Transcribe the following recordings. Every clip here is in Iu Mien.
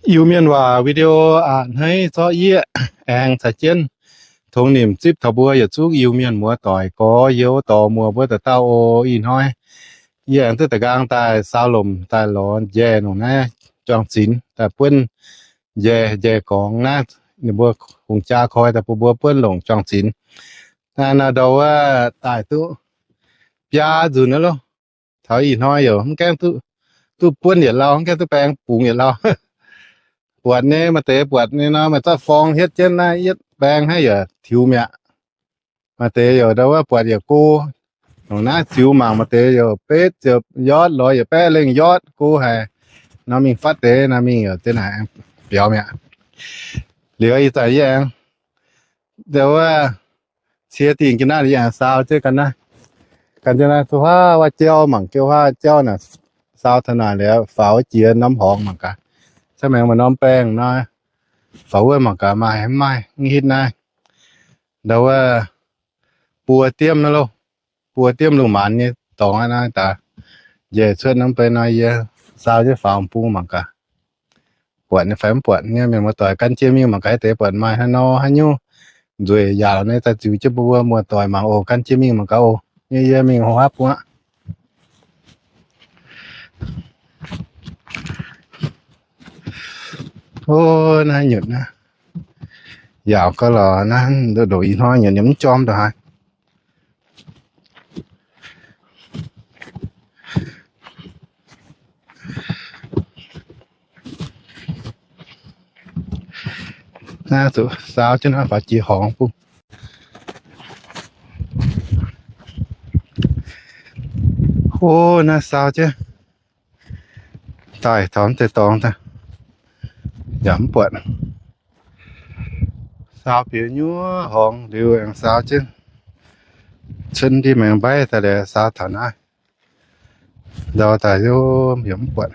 Iu-Mienh waac video a'hneiv zorqv yie aengx caux jienv tongx nimc zipv taux mbuo yietc zungv Iu-Mienh muoz-doic gorx-youz dorh muoz mbuo dauh dauh oc. Ih hnoi yie aengx duqv da'nqaang daaih saau lomc daaih lorz njaih longc naaiv juang-zinx daaih buonv njaih, njaih gorngx naaiv, ninh mbuo kungx jaa koi daaih bun mbuo buonv longc juang-zinx. Naaiv nor ndau wuov daaih duqv biaa nzunc aqv loh. Taux ih hnoi yaac mv gaengh duqv, duqv buonv yietc lauh, mv gaengh duqv baeng bungx yietc lauh. Buatc nyei, maaih deix buatc nyei nor, maaih zorqv forng hietv jienv naaiv yietv baeng hnangv yaac tiux mi'aqv. Maaih deix yaac ndau wuov buatc yaac go. Longc naaiv ziux mangc, maaih deix yaac betv ziouc yotv, lorz yaac baeqv lengh yotv, go haic. Nor mingh fatv deix nor mingh yaac deix naaic biaux mi'aqv. Liuz ih zanc yie aengx ndau wuov cie dingh jienv naaiv, yie aengx saau jienv ga'naaiv, gan jienv naaiv zuqc huaav wuov jauv mangc, jauv huaav jauv naaic, saau taux naaic liuz faaux jiex norm horngz mangc gaax. Caux maengx maaih norm baengh nor, faaux wuov mangc gaax maaih mv maaih, mv hitv naaiv. Ndau wuov buo diemv naaiv loh, buo diemv lungh maanz nyei dorngx aqv naaiv daaih. Njaih cuotv norm baengh nor yie saau jienv faaux bung mangc gaax, buatc nyei fai mv buatc nyei. Mienh muoz-doic gan jienv mingh mangc gaax deix buatc maaih haaix nor haaix nyungc nzueic yaauc nyei daaih ziux jienv mbuo muoz-doic mangc oc. Gan jienv mingh mangc gaax oc. Nyei yie mingh hov haav buangv. O, naaiv nyutc naaiv, yaauc gauh lorz naaiv, ndoqc ih hnoi nyutc nyei mv jorm ndongc haaix. Naaiv zuqc saau jienv naaiv faaux jiex horngz bung. O, naaiv saau jienv daaih taux deix dorngx daaih, yaac mv buatc. Saau bieqc nyuoqv horngz liuz aengx saau jienv cuotv ndiev maengx mbaiv daaih liuz saau taux naaiv. Ndau daaih yaac mv buatc.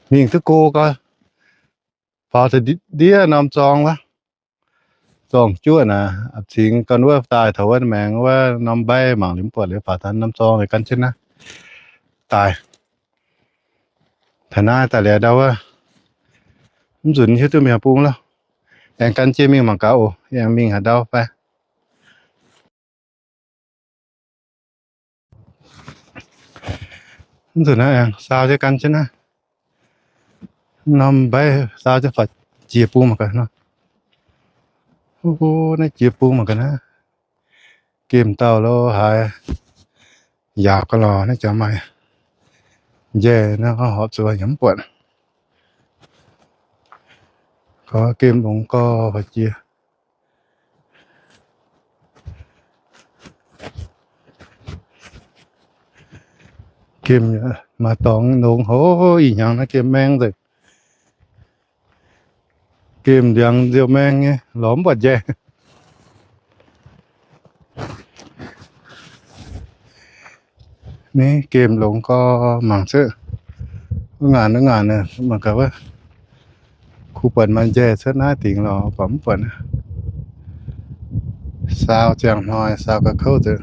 Mingh duqv go gau, faaux deix ndiev norm zorng wuov, zorng juoqv naaic, apc cingx gan wuov daaih taux wuov maengx wuov norm mbaiv mangc liuz mv buatc liuz faaux taux norm zorng liuz gan jienv naaiv daaih. Taux naaiv daaih liuz ndau wuov, mv nzunc hiuv duqv mingh haaix bung loh. Aengx gan jienv mingh mangc gaax oc. Aengx mingh haaix ndau fai mv nzunc naaiv aengx saau jienv gan jienv naaiv. Norm mbaiv saau jienv faaux jiex bung mangc gaax nor. O, naaiv jiex bung mangc gaax naaiv. Gemh dauh lo haaix, yaauc gauh lorz naaiv jaax maaih njaih naaiv, horpc zuqc yaac mv buatc. Gorx gemh longx gorx jiex. Gemh maaih dorngx longx hov, ih hnyangx naaiv gemh maeng nzengc. Gemh ndiangx nziouv maeng nyei, lorz mv buatc njaih. Ni gemh longx gorx mangc cuotv, wuov ngaanc wuov ngaanc mangc gaax wuov, kuh buatc maaih njaih cuotv naaiv dingx lorz, buatc mv buatc. Saau ziangh hnoi saau gauh kouv nzengc.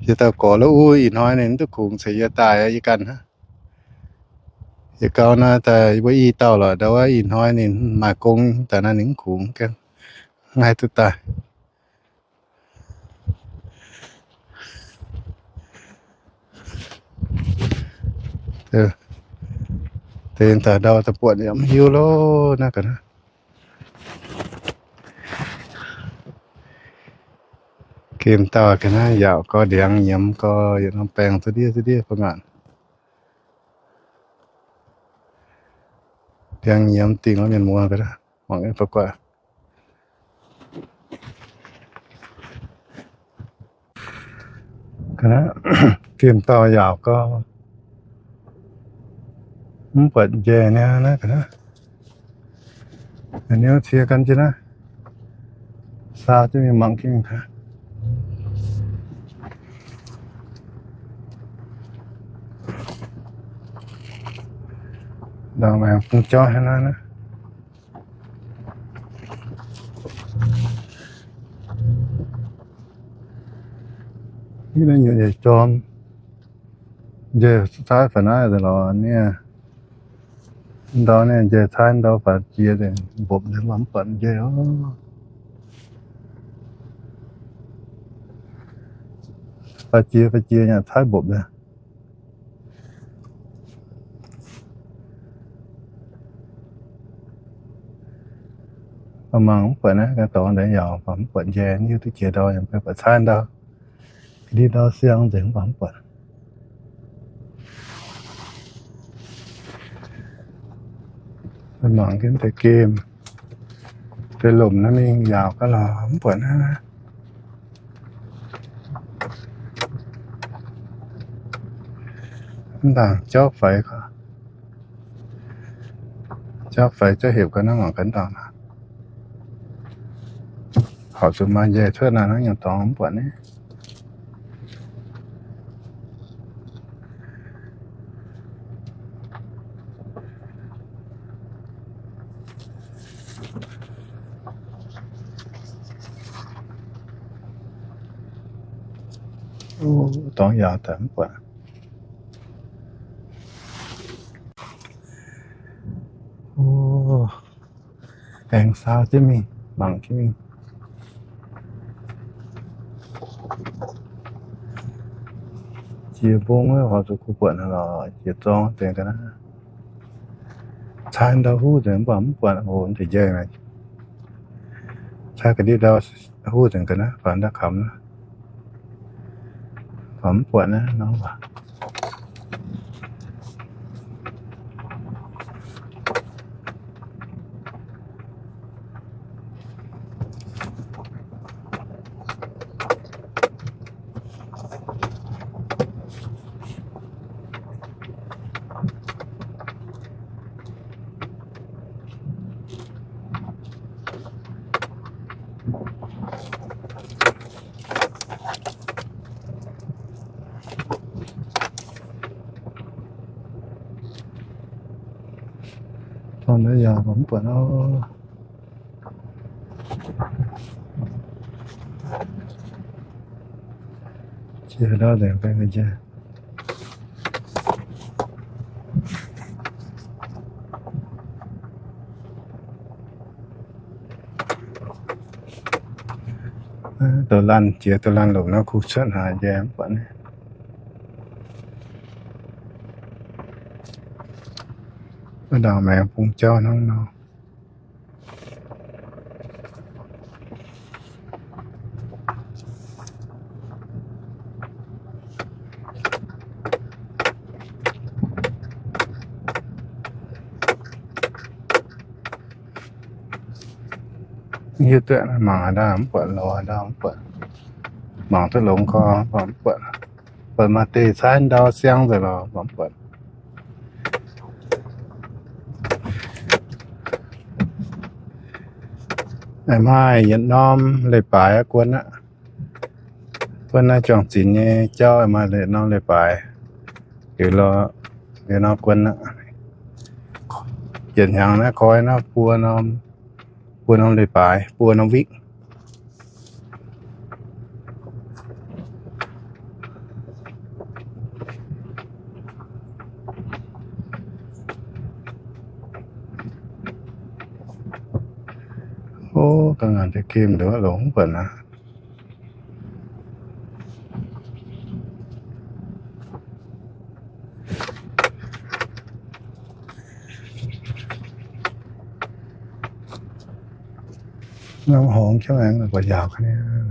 Yie dauh gorx lo uv ih hnoi ninh mv duqv kungx ceix yie daaih, yie ganh hnangv. Yietc gau naaiv daaih mbuo i dauh lorqc, ndau wuov ih hnoi ninh maaih gong daaih naaiv ninh mv kungx, gaengh mv haih duqv daaih. Deix daaih ndau daaih buatc yaac mv hiuv loh, naaiv ga'naaiv. Gemh dauh ga'naaiv yaauc gorx, ndiangx nyiemz gorx, yietc norm baengh za'ndiev za'ndiev ba'ngaanc. Ndiangx nyiemz dingh wuov mienh muoz ga'naaiv, mangc nyei ba'guaih. Ga'naaiv gemh dauh yaauc gorx, mv buatc njaih niaa naaiv ga'naaiv. Haaix nyungc cie gan jienv naaiv, saau jienv mingh mangc gengh gaax. Ndau maengx bung jauv hnangv naaiv. Ih, naaiv nyutc yietc jorm. Njiec caaiv faaux naaiv lorz nie, ndau nie njiec caaiv ndau faaux jiex mbopv nzengc, mv buatc njiec oc. Faaux jiex faaux jiex nyei caaiv mbopv nzengc. Mangc mv buatc naaiv ga'dorngx ndeic yaac mv buatc njiec, hiuv duqv jiex ndau yaac mv buatc caaiv ndau. Ga'ndiev ndau siang nzengc mv baac mv buatc. Mangc jienv deix gemh, deix lomc naaiv mingh yaauc gaax lorz mv buatc naaiv. Mv baac jauv faix, jauv faix jauv hepc ga'naaiv mangc gaax ndau. Horpc zuqc maaih njiec cuotv naaic hnangv nyungc dorngx mv buatc naaiv. Dorngx yaauc daaih mv buatc. Aengx saau jienv mingh, mangc jienv mingh. Jiex mbong wuov horpc zuqc kuh buatc lorqc, jiex zorng nzengc ga'naaiv. Caaiv ndau huv nzengc mv baac mv buatc, o, deix njaih. Caaiv ga'ndiev ndau huv nzengc ga'naaiv, faaux ndau kamx naaiv. Faaux mv buatc naaiv nor. Dorngx naaiv yaac mv buatc oc. Jiex ndau nzengc, douz laanh jiex douz laanh lomc nor kuh cuotv haaix njiec mv buatc naaiv. Wuov ndaangc maengx bung jauv hnangv nor. Hiuv duqv mangc haaix ndau mv buatc, lorz haaix ndau mv buatc. Mangc duqv longx gorx mv buatc. Buatc maaih deix caaiv ndau siang nzengc lorqc, mv buatc. Maaih yietc norm leiz-baaix guon aqv. Guon naaiv juang-zinx nyei jauv maaih yietc norm leiz-baaix. Liuz lorz, liuz norm guon aqv. Yietc hnyangx naaiv koi naaiv buo norm, buo norm leiz-baaix, buo norm wikv. O, ga'ngaanc deix gemh nduov longx mv buatc aqv. Norm horngz jienv aengx buatc yaauc ga'naaiv.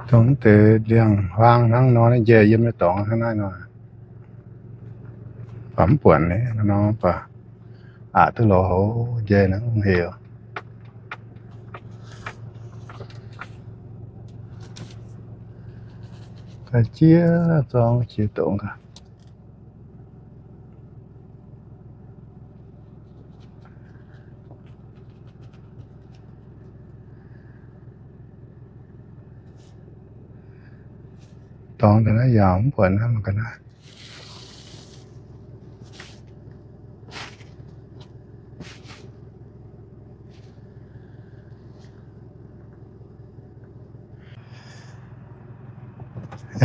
Dongh deix ndiangx-huaang hnangv nor, njiec yiem nyei dorngx hnangv naaiv nor. Baac mv buatc nor baac, aqc duqv lorz houv njiec naaiv mv heuc. Ga'jiex zorng jiex dongh gaax. Dorngx daaih naaiv yaauc mv buatc naaiv mangc ga'naaiv.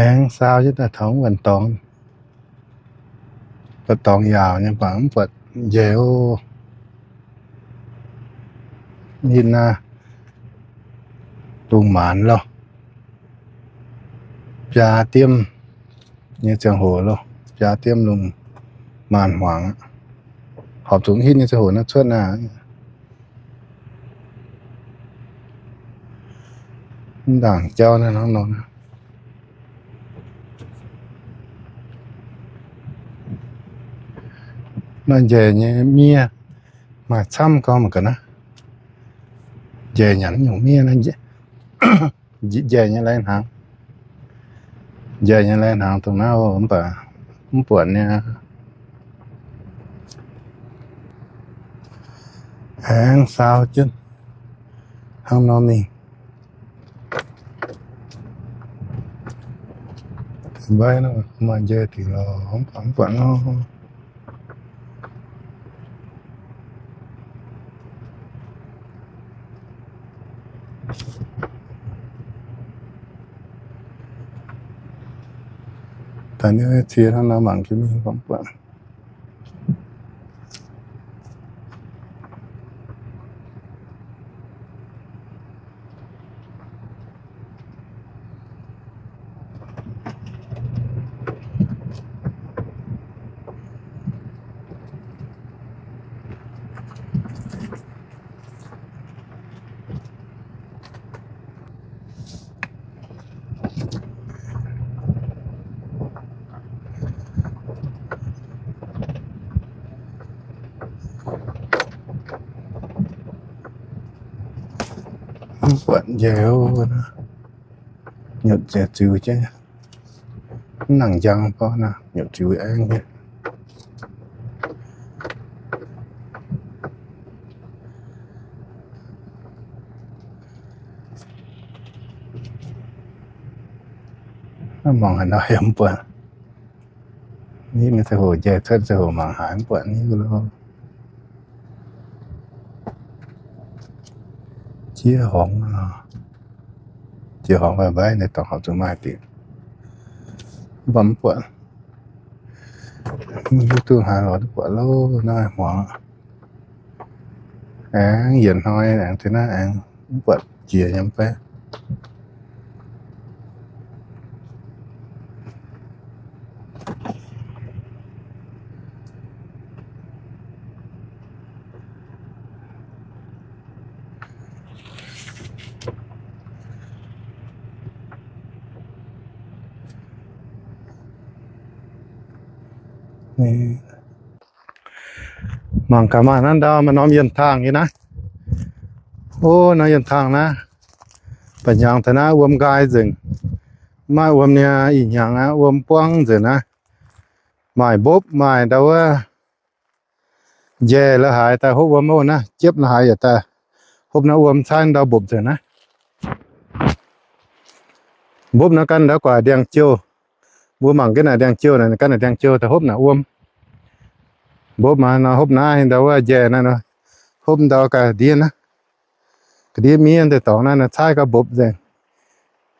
Aengx saau jienv daaih taux wuov dorngx, dorngx yaauc nyei baac mv buatc njaih oc. Ninh naaiv lungh maanz loh, biaa diemv nyei ziangh hoc loh, biaa diemv lungh maanz hmuangx aqv. Horpc zuqc hitv nyei ziangh hoc naaiv cuotv naaiv. Mv ndaangc jauv naaiv hnangv nor. Naaiv njaih nyei miev maaih camv gau mangc ga'naaiv. Njaih nyanc nyungc miev naaiv, njaih nyei lai-hnaangx. Njaih nyei lai-hnaangx dongh naaiv mv baac mv buatc nyei. Aengx saau jienv hnangv nor mingh. Mbaih nor maaih njaih dingc lorz mv baac mv buatc nor. Daaih niouv cie hnangv nor mangc jienv mingh mv buatc. Mv buatc njaih oc. Nyutc ziouc ziux jienv. Mv nangc njang gorngv naaiv nyutc ziux aengv nyei. Mangc haaix nor yaac mv buatc. Nitv nyei ziangh hoc njaih cuotv ziangh hoc mangc haaix mv buatc nitv loh. Jiex horngz, jiex horngz mbaih mbaih nyei dorngx horpc zuqc maaih dingc. Mv baac mv buatc. Mv hiuv duqv haaix lorz duqv buatc loh naaiv hmuangx. Aengx yietc hnoi aengx taux naaiv aengx mv buatc jiex nyei mv baac. Mangc gaax maaih naaiv ndau maaih norm yienh taangh nyei naaiv. O, naaiv yienh taangh naaiv, ba'hnyangx taux naaiv wuom nqaai nzengc. Maaih wuom niaa, ih hnyangx aqv, wuom buangv nzengc naaiv. Maaih mbopv, maaih ndau wuov njaih la'haaix daaih hopv wuom oc naaiv, jiepv la'haaix yaac daaih hopv naaiv wuom caaiv ndau mbopv nzengc naaiv. Mbopv naaiv gan ndau guaax ndiangx-jouh. Mbuo mangc jienv naaic ndiangx-jouh naaic, gan naaic ndiangx-jouh daaih hopv naaic wuom. Mbopv maaih nor hopv naaiv ndau wuov njaih naaiv nor, hopv ndau ga'ndiev naaiv, ga'ndiev miev deix dorngx naaiv nor caaiv gau mbopv nzengc,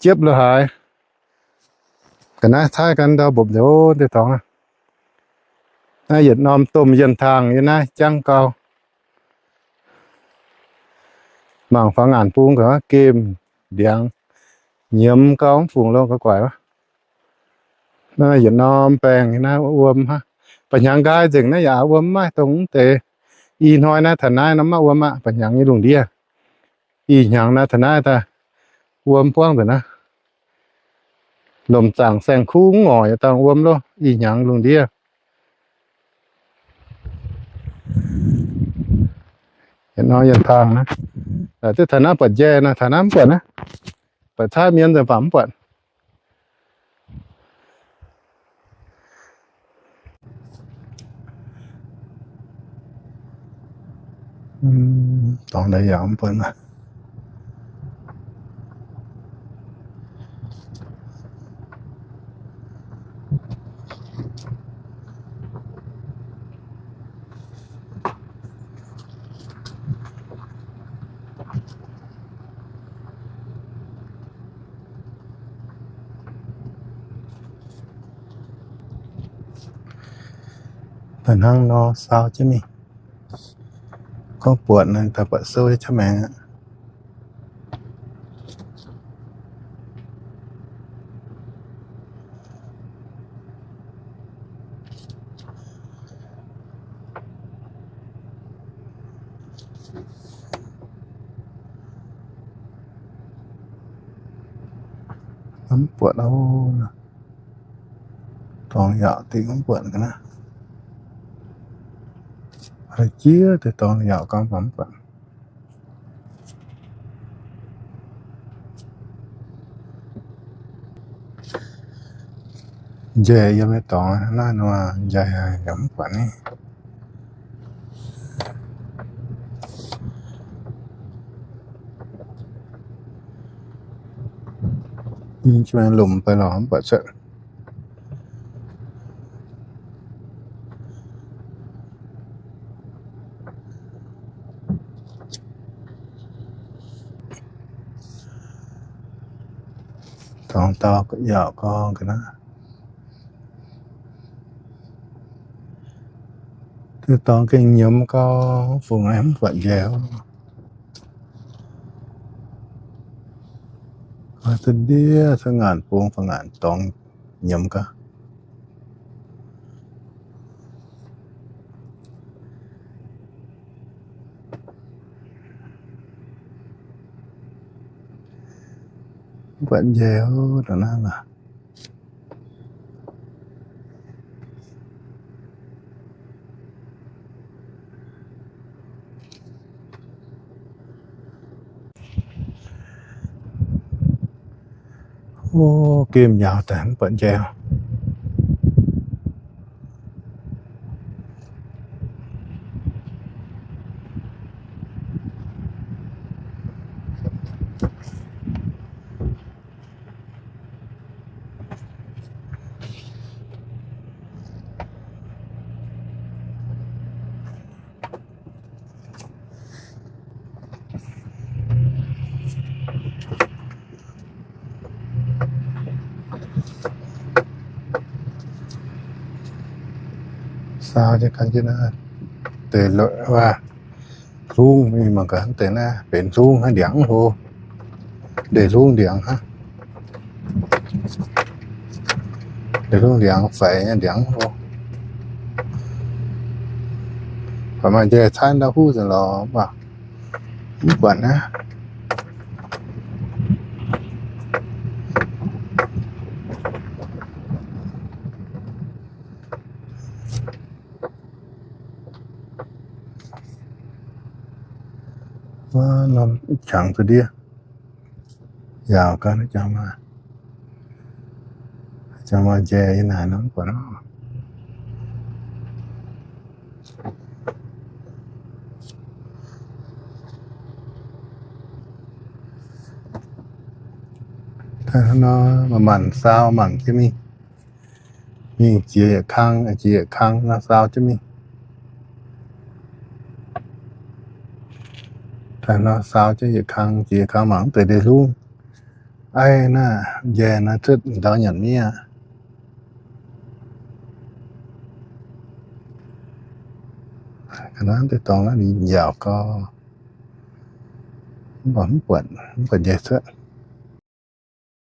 jiepv la'haaix. Ga'naaiv caaiv gan ndau mbopv nzengc deix dorngx. Naaiv yietc norm domh yienh taangh yie naaiv jangv gau. Mangc faaux ngaanc bung ga'naaiv gemh ndiangx nyiemz gau mv fungc longc ga'guaaic wuov. Naaiv yietc norm baengh naaiv wuom hnangv. Ba'hnyangx nqaai nzengc naaiv yaac wuom maiv dongh mv deix. Ih hnoi naaiv taux naaiv nor maiv wuom aqv, ba'hnyangx nyei lungh ndiev. Ih hnyangx naaiv taux naaiv daaih wuom buangv nzengc naaiv. Lomc zaangc saeng-kuv mv ngorc yaac dangh wuom loh, ih hnyangx lungh ndiev. Yietc norm yienh taangh naaiv, duqv taux naaiv buatc njaih naaiv, taux naaiv mv buatc naaiv. Buatc caaiv mienh nzengc baac mv buatc. Dorngx naaiv yaac mv buatc naaiv. Daaih hnangv nor saau jienv mingh. Gorngv buatc naaic daaih buatc souv nyei qaqv maengx aqv. Mv buatc oc. Dorngx yaac dingc mv buatc ga'naaiv. Jiex deix dorngx yaac gorngv mv buatc. Njaih yiem nyei dorngx naaiv nor, njaih yaac mv buatc ni. Lomc fai lorz mv buatc cuotv. Dorngx dau yaac gorngv ga'naaiv. Deix dorngx gengh nyiemz gau, fungx aengx mv buatc njaih oc. Ndiev cuotv ngaanc bung fai ngaanc dorngx nyiemz gau. Mv buatc njaih oc, ndongc naaiv maah. O, gemh njaaux daaih mv buatc njaih. Saau jienv gan jienv naaiv deix waac hlungv mingh mangc gaax, deix naaiv benx hlungv hnangv ndiangx hlo. Ndeic hlungv ndiangx hnangv. Ndeic hlungv ndiangx faix nyei ndiangx hlo. Baac maaih njaih caaiv ndau huv nzengc lorqc, mv baac mv buatc naaiv. Wuov norm qangx za'ndiev yaauc gau, jangx maaih, jangx maaih njaih yiem naaic nor mv buatc oc. Daaih nor, manc-manc saau mangc jienv mingh. Mingh jiex yietc kang, jiex yietc kang nor saau jienv mingh. Daaih nor saau jienv yietc kang, jiex yietc kang mangc mv deix ndeic hlungv. Aiv naaiv njaih naaiv cuotv ndau nyanc miev aqv. Ga'naaiv deix dorngx naaiv ninh njaaux gau, mv baac mv buatc, mv buatc njaih cuotv.